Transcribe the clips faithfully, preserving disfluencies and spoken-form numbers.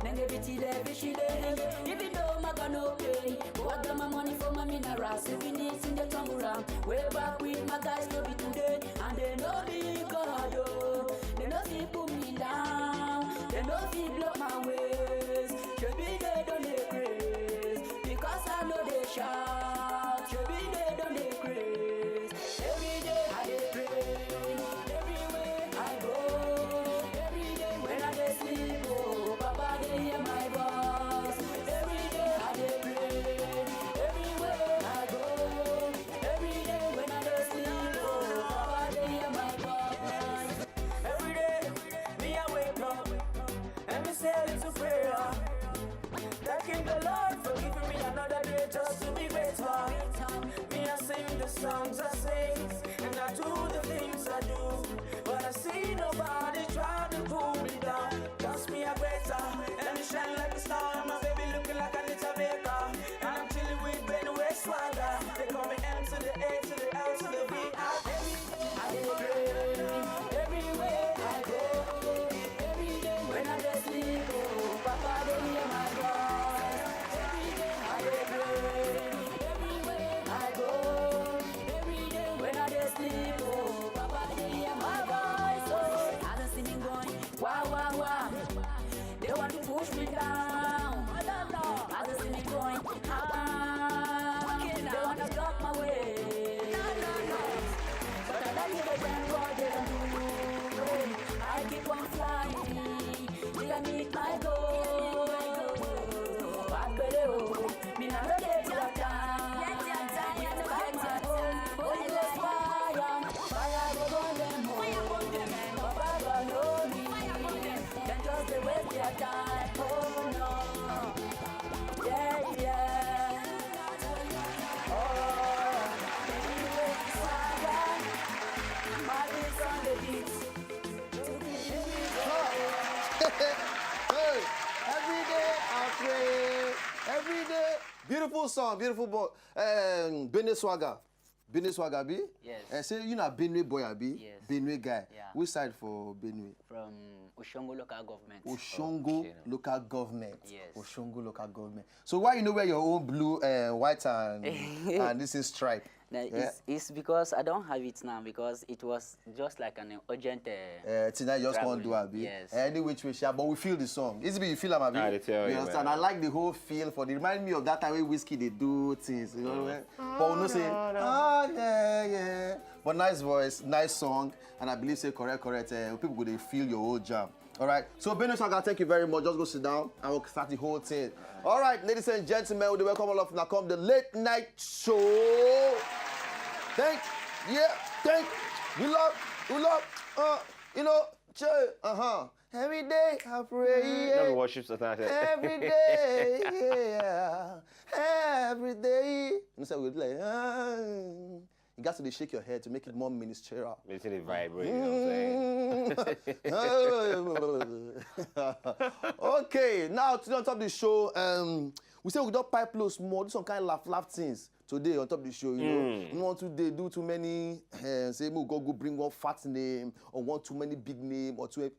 Then they be till every she day. Even though my God no pay, but I got my money for my minerals. If we need in the tongue around, way back with my guys no be today, and they no be God oh. They no fit put me down, they no fit block my ways. Shebi they don't dey craze because I know they shout. Shebi they don't dey craze. Every day I dey pray, everywhere I go. Every day when I dey sleep, oh, Papa dey hear my voice. Every day I dey pray, everywhere I go. Every day when I dey sleep, oh, Papa dey hear my voice. Every day, me I wake up, and me say a little prayer. Thanking the Lord for giving me another day just to be grateful. Me I sing the songs I sing, and I do the things I do. But I see nobody trying to pull me down. Just me a greater, and me shine like a star. My baby looking like a little baker, and I'm chilling with Benue swagger. They call me M to the A to the L to the V I P. I dey pray everywhere I go. Every day when I dey sleep, oh, Papa dey hear my voice. Every day I dey pray. Everywhere I go. Every day when I dey sleep, oh, Papa dey hear my voice. Oh, I don't see me going. Wah, wah, wah. They want to push me down. As they see me going, ah, they want to block my way. But I don't give a damn what they do. I keep on flying till I meet my goal. Agbere o, me na no dey block am. Fight my own, Holy Ghost fire, fire go burn them o. Baba God know me. Dem just dey waste their time, oh no. Yeah, yeah. Oh, anyway, swagger, Malice on the beat. Hey, every day I pray, every day. Beautiful song, beautiful boy. Um, Benue Swagger. Benue Swagger, abi? Yes. Uh, say you na Benue boy, abi? Yes. Benue guy. Yeah. Which side for Benue? From Oshongo local government. Oshongo Okay. local government. Yes. Oshongo local government. So why you no wear your own blue, uh, white and and this is stripe? Now, Yeah. it's, it's because I don't have it now because it was just like an urgent. Uh, Uh, Tina just can't do Traveling, abi. Yes. Any which way, sha, but we feel the song. It's be you feel am abi. I dey tell you you, understand? man. I like the whole feel for the remind me of that time when Whiskey they do things. You know what I mean? But we know say, oh yeah, yeah. But nice voice, nice song, and I believe say correct, correct. Uh, people go they feel your old jam. All right. So Benue Swagger, thank you very much. Just go sit down and we'll start the whole thing. All right, ladies and gentlemen, we welcome all of now come the late night show. Thank, yeah, thank. We love, we love. Uh, you know, chill. Uh huh. Every day I pray. No be worship song. Every day, yeah. Every day. You know, so we like, ah. You got to shake your head to make it more ministerial. It's in the vibe, you know what I'm saying? Okay, now today on top of the show, um, we say we don't pipe low small, do some kind of laugh, laugh things today on top of the show. You know, we want to they do too many. Uh, say we go go bring one fat name or one too many big name or too.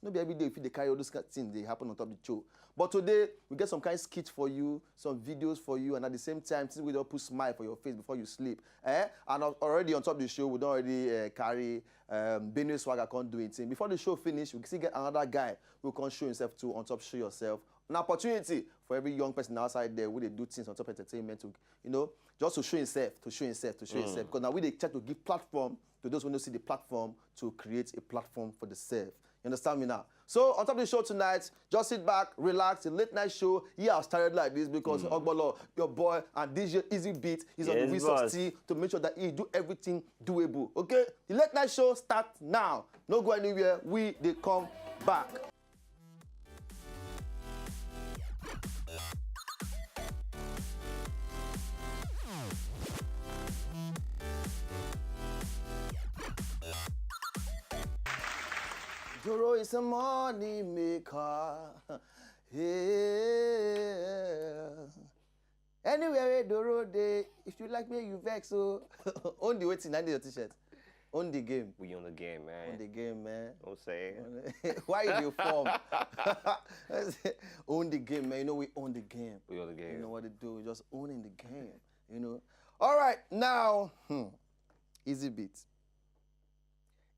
No be every day if they carry all those kind of things they happen on top of the show. But today we get some kind of skits for you, some videos for you, and at the same time, things we don't put smile for your face before you sleep. Eh? And al- already on top of the show, we don't already uh, carry um, Benue Swagger can't do anything. Before the show finish, we still get another guy who can show himself too on top, show yourself. An opportunity for every young person outside there who they do things on top of entertainment to, you know, just to show himself, to show himself, to show himself. Because now we they try to give platform to those who don't see the platform to create a platform for the self. You understand me now? So on top of the show tonight, just sit back, relax. The late night show, yeah, I started like this because Ogbolo, your boy, and D J Easy Beat is on the Yes, wheels boss. of steel to make sure that he do everything doable. Okay, the late night show start now. No go anywhere. We they come back. Doro is a money maker. Yeah. Anywhere we Doro day, if you like me, you vex. So only waiting, I need your t-shirt. Own the game. We on the game, man. Own the game, man. Know what I'm saying? Why you dey form? Own the game, man. You know we own the game. We own the game. You know what to do. We just owning the game. You know. All right, now, hmm, easy beat.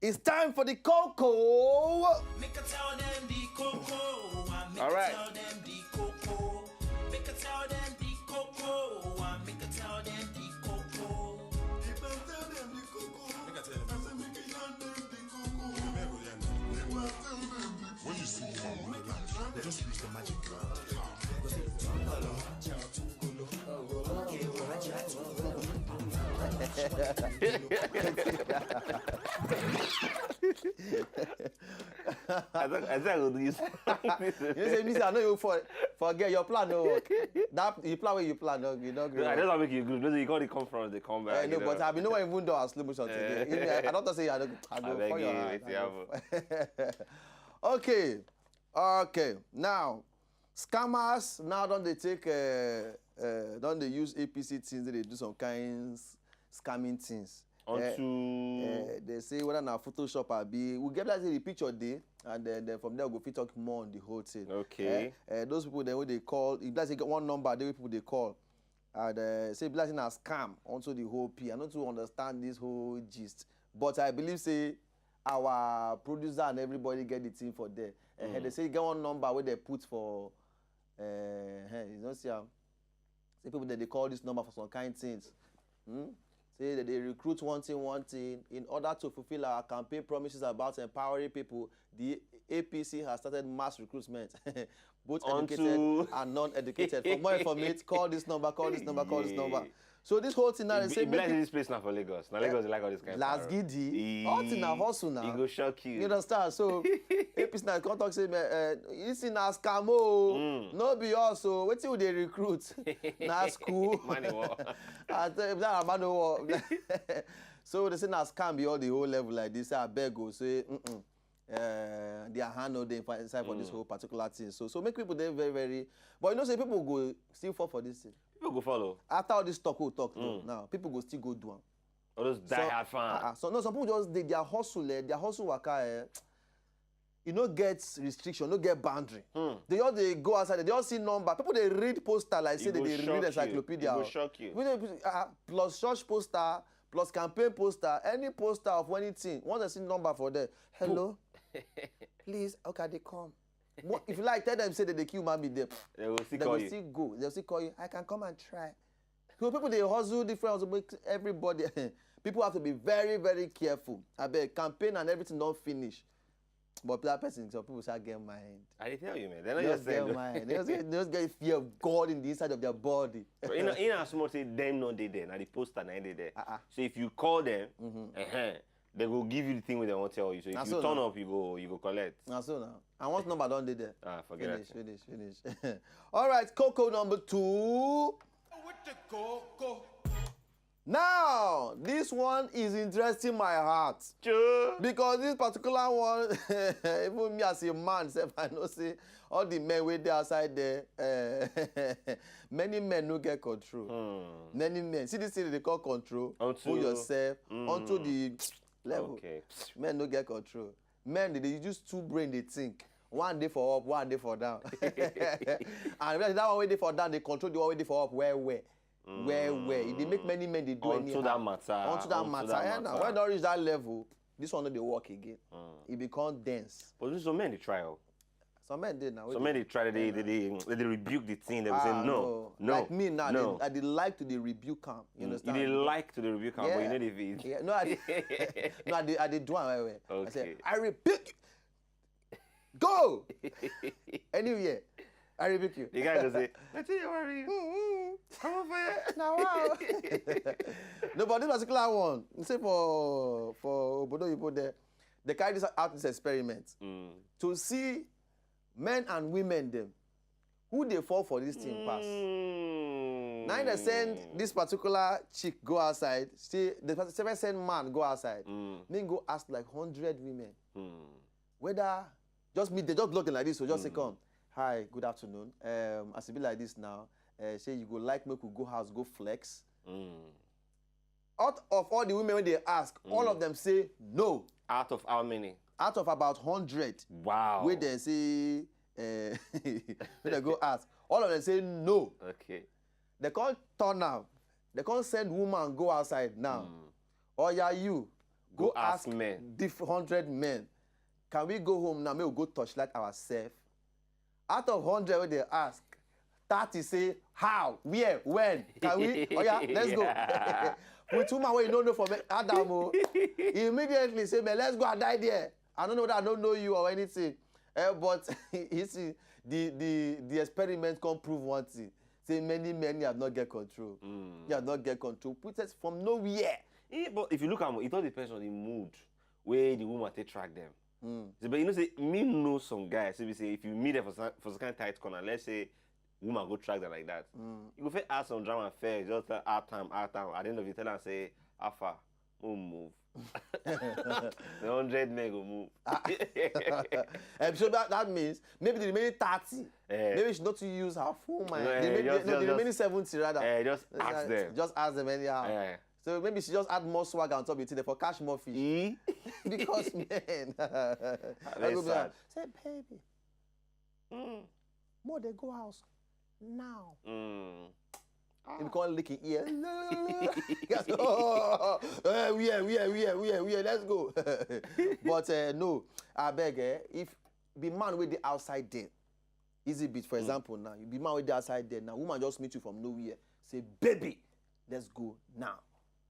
It's time for the coco. Make I tell them the coco. I make All right. I tell them the coco. Make I tell them the coco. I make I tell them the coco. Make I tell them the coco. Make I tell them the coco. When you see one, just use the magic wand. I think I think I go do this. You say, Mister, I know you for forget your plan no work. That you plan where you plan no, you don't No, I agree. Just want make you good. Those you call the conference, they come back. Eh, no, you know. But I mean, no one even do our slow motion today. Eh. If I, I don't say I don't. I I go beg for you, your hand. Wetin I go happen? For- Okay, okay. Now, scammers now don dey take, uh, uh, don dey use A P C things, dey do some kind s- scamming things. Onto Eh, eh, they say whether na Photoshop abi we get like say the picture dey, and then, then from there we go fit talk more on the whole thing. Okay. Eh, eh, those people then wey dey call, if that's one number, they people dey call, and uh, say be like say na scam onto the whole P. I no too understand this whole gist, but I believe say our producer and everybody get the thing for there. Eh, eh, Mm. They say get one number wey they put for. Uh, eh, you don't see am. Say people that they call this number for some kind things. Hmm? Say that they recruit one thing, one thing in order to fulfill our campaign promises about empowering people. The A P C has started mass recruitment, both Onto educated and non-educated. For more information, call this number, call this number, call this number. Yeah. So this whole thing now, It they be, say it be like make say it this place now for Lagos. Now Lagos, they like all this kind of Las parrot. Gidi. All thing na hustle now. E go shock you. You understand? So A P C now come talk say, "Man, uh, this thing na scam o. Mm. No be us o. Wetin we dey recruit? Na school." Man, e war. I tell you, that man no war. So they say na scam be all the whole level like this. I beg go say, mm-mm. Uh, their hand no dey inside for this Mm. whole particular thing. So, so make people dey very, very. But you know, say people go still fall for this thing. People go follow. After all this talk, we talk Mm. now, people go still go do am. All those So, die-hard fans. Uh, uh, so no, some people just dey their hustle, eh, their hustle waka, eh, e no get restriction, no get boundary. Hmm. They just dey go outside, they just see number. People dey read poster like say E they go dey read shock you. Encyclopedia. E go shock you. People dey, uh, plus church poster, plus campaign poster, any poster of anything. Once they see number for there, "Hello, please, okay, they come." What, if you like, tell them say that they kill mommy there. They will still They call go you. Still go. They'll still call you. "I can come and try." So people dey hustle different hustle, make everybody. People have to be very, very careful. I bet campaign and everything don't finish. But that person, some people say get mind. I dey tell you, man. They no They just just get send. Mind. They just get, they just get fear of God in the inside of their body. So in a, in a small say them no dey there. Now the poster na dey there. Uh-uh. So if you call them, Mm-hmm. uh-huh, they go give you the thing wey they want tell you. So if Na you so turn now. Up, you go you go collect. Na so now. And once number don dey there. Ah, forget Finish, that. Finish, finish. All right, coco number two. With the coco. Now, this one is interesting my heart. True. Because this particular one, even me as a man, sef, I know say all the men wey dey outside there, eh, many men no get control. Hmm. Many men. See this thing they call control. Onto Hold yourself. Mm. Onto the level. Okay. Men no get control. Men, they, they use two brain, they think. One day for up, one day for down. And that one way dey for down, they control the one way dey for up well, well. Well, well. It dey make many men dey do Onto anyhow. That matter, Onto that onto matter. That Eh, now, matter. When don reach that level, this one no dey work again. Mm. It become dense. But this some men dey try o. Some men dey now. Some men dey try. They, they, they, they rebuke the thing. They will Ah, say no, no. No, Like me now, no. They, I dey like to dey rebuke am. You Mm, understand? You dey like to dey rebuke am, but you Yeah. know the fit. Yeah, no, I dey, no, I dey, I dey do am well, well. I say, Okay. "I rebuke you. Go anywhere. I rebuke you." The guy go say, "Wetin you worry? Mm-hmm. Come over here." Now, wow. No, but this particular one, you say for for Obodo Oyibo there, they carry this out this experiment Mm. to see men and women them who they fall for this thing pass. Mm. Now they send this particular chick go outside. See, the person send man go outside. Mm. Then go ask like hundred women Mm. whether just meet they just looking like this, so just say, Mm. "Come, hi, good afternoon. Um, as it be like this now, uh, say you go like make we go house go flex." Mm. out of all the women wey dey ask, all of them say no. Out of how many? Out of about hundred Wow. wey dem say, eh, wey dem go ask, all of them say no. Okay. Dem come turn am. Dem come send woman go outside now. Oya, you go, Go ask ask men. Diff hundred men. Can we go home now? Make we go torchlight ourselves. Out of hundred wey dey ask, thirty say how, where, when? Can we? Oya, let's go. With woman wey you no know for me, Adam o, he immediately say, man, let's go and die there. I don't know that I don't know you or anything. Eh, but you see, the the the experiment come prove one thing. Say many men have not get control. You have not get control. Put it from nowhere. Eh, but if you look at it, it all depends on the mood where the woman take track them. So, but you know, say me know some guys. So we say if you meet them for some, for some kind of tight corner, let's say woman go track them like that. You go first ask some drama first, just tell her time, her time. At the end of it, tell her say, "Alpha, who move?" The hundred men go move. Um, so that, that means maybe the remaining thirty, Eh. maybe she not to use her full mind. No, the, eh, remaining- just- no, the just- remaining seventy rather. Eh, just ask Uh, them. Just ask them anyhow. Eh. So maybe she just add more swag on top of it for cash more fish. Mm. Because man, I go be sad. like, say baby, more they go house now. Mm. He call lick him ear. Yes, oh, eh, where, where, where, where, where? Let's go. But uh, no, I beg, eh, if the man with the outside there, easy beat, for example, now you be man with the outside there now, woman just meet you from nowhere, say, baby, let's go now.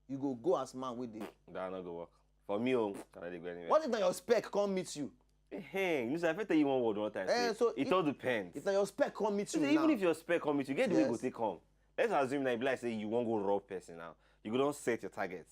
You go go as man with the. That not go work for me. Oh, can I go anywhere? What if now your spec come meet you? Hey, you know, I fit tell you one word one time. Eh, Say, so it if- all depends. If now your spec come meet you Even now, if your spec come meet you, get the way you go Yes. take come. Let's assume now, be like say you won't go rob person now. You go don't set your target.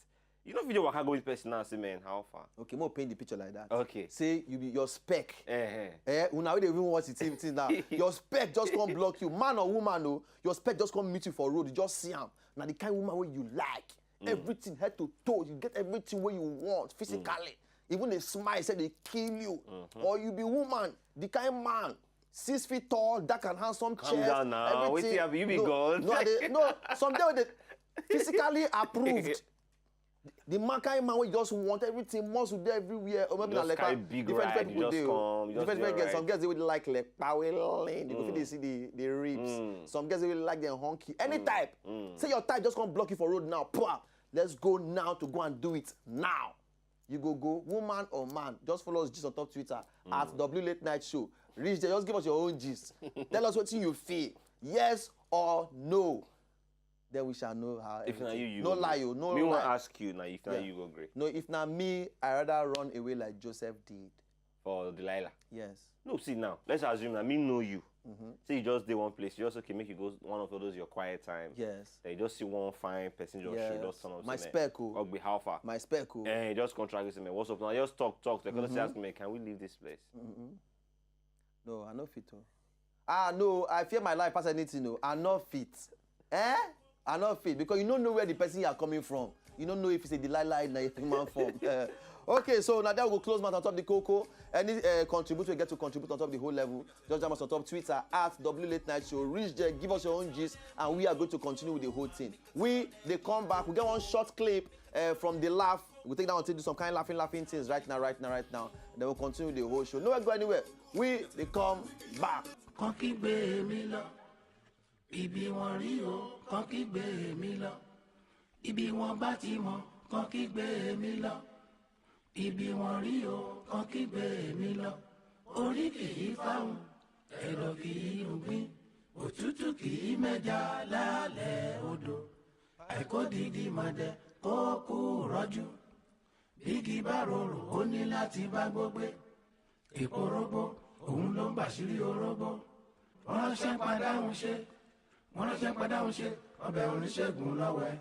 You know, if you waka go with person now, say, man, how far? Okay, more paint the picture like that. Okay. Say you be your spec. Eh, eh. Eh, una wey dey even watch the T V thing now. Your spec just come block you, man or woman o. Your spec just come meet you for road. You just see am. Na the kind woman wey you like. Everything head to toe. You get everything wey you want physically. Even a smile say dey kill you. Or you be woman, the kind man, six feet tall, dark and handsome. Calm chest, down now. Everything. Wetin happen? You be no, God. No, I dey, no. Some dey wey dey physically approved. The man kind man wey just want everything, muscle dey everywhere. Or maybe Just na like carry that. Big Different ride, different people just dey. Come, you just Different dey different girls. Right. Some girls dey with like like power line. You go fit dey see the the ribs. Some girls dey really like them hunky. Any type. Say your type just come block you for road now. Pwah! Let's go now to go and do it now. You go go, woman or man, just follow us just on top Twitter at W Late Night Show. Reach there, just give us your own gist. Tell us what you feel. Yes or no. Then we shall know how. If na Everything. You, you No go lie, do. You no Me want lie. Ask you now. If na Yeah. You go great. No, if na me, I rather run away like Joseph did. For Delilah. Yes. No, see now. Let's assume that me know you. Mm-hmm. Say you just dey one place. You just okay, make you go one of those your quiet time. Yes. Then you just see one fine person just Yes. show, just turn up. My Say, spec o. "Ogbe, how far?" My spec o. Eh, you just contract. Say, "Man, what's up now?" Just talk, talk. They come say, "Ask me, can we leave this place?" No, I no fit o. Ah no, I fear my life pass anything o. I no fit. Eh? I no fit because you no know where the person you are coming from. You no know if it's a Delilah in a human form. Eh, okay, so now that we go close mouth on top the coco. Any uh, contribute we get to contribute on top the whole level. Just jam us on top Twitter at W Late Night Show. Reach there, give us your own gist, and we are going to continue with the whole thing. We they come back. We get one short clip uh, from the laugh. We take that one to do some kind of laughing, laughing things right now, right now, right now. Then we'll continue the whole show. Nowhere go anywhere. We they come back. Kàn kígbe mi lọ, ibi wọn rí o, kàn kígbe mi lọ, ibi wọn bá ti mọ, kàn kígbe mi lọ, ibi wọn rí o, kàn kígbe mi lọ. Orí kì í fáwọn, ẹ̀dọ̀ kì í rúgbìn, òtútù kì í mẹ́ja lálẹ́ odò. Àìkó didi mọ̀dẹ kó kú rọ́jú. Bígi bá rorò, ó ní láti bá gbógbé. Èpo rógbó, òun ló ń bàṣírí orógbó. Wọ́n ránṣẹ́ padà ń ṣe, wọ́n ránṣẹ́ padà ń ṣe, wọ́n bẹ oníṣègùn lọ́wẹ́.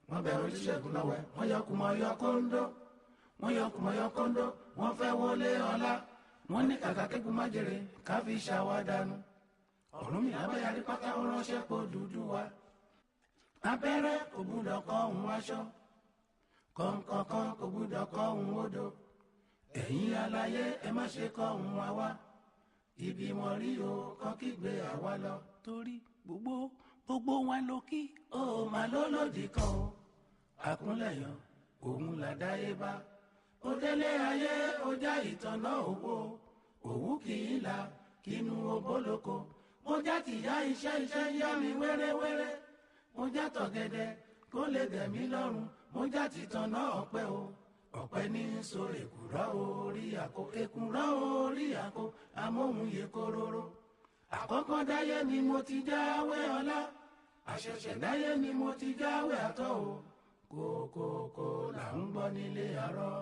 Wọ́n bẹ oníṣègùn lọ́wẹ́, wọ́n yọ kùmọ̀ yọ kóńdó. Wọ́n yọ kùmọ̀ yọ kóńdó, wọ́n fẹ́ wọlé ọlá. Wọ́n ní kàkà kékun má jèrè, ká fi ṣàwádànù. Ọ̀rúnmìlà bá yarí pátá, ó ránṣẹ́ pé Odùduwà. Abẹ́rẹ́ kò gbúdọ̀ kọ́ òun aṣọ. Kọ̀ǹkọ̀kan kò gbúdọ̀ kọ́ òun odò. Ẹ̀yin aláyé, ẹ má ṣe kọ́ òun àwa. Ibi wọn rí o, kàn kígbe àwa lọ. Torí gbogbo, gbogbo wọn ló kí. O ò mà lólòdì kan o. Àkúnlẹ̀yàn, òun làdáyébá. Ó délé ayé, ó já ìtànná owó. Òwú kì í la, kínú obólóko. Mo já tìyá iṣẹ́, iṣẹ́ ń yá mi wéréwéré. Mo já tọ̀gẹ̀dẹ̀, kó lè dẹ̀ mí lọ́rùn. Mo já tìtànná ọ̀pẹ o. Ọ̀pẹ ní í so èkùrọ́ orí àkó, èkùrọ́ orí àkó, amóhun yè kóróró. Àkọ́kọ́ dáyé ni mo ti jáwé ọlá. Àṣẹ̀ṣẹ̀ dáyé ni mo ti jáwé àtọ́ o. Kókókó là ń gbọ́ nílé arọ́.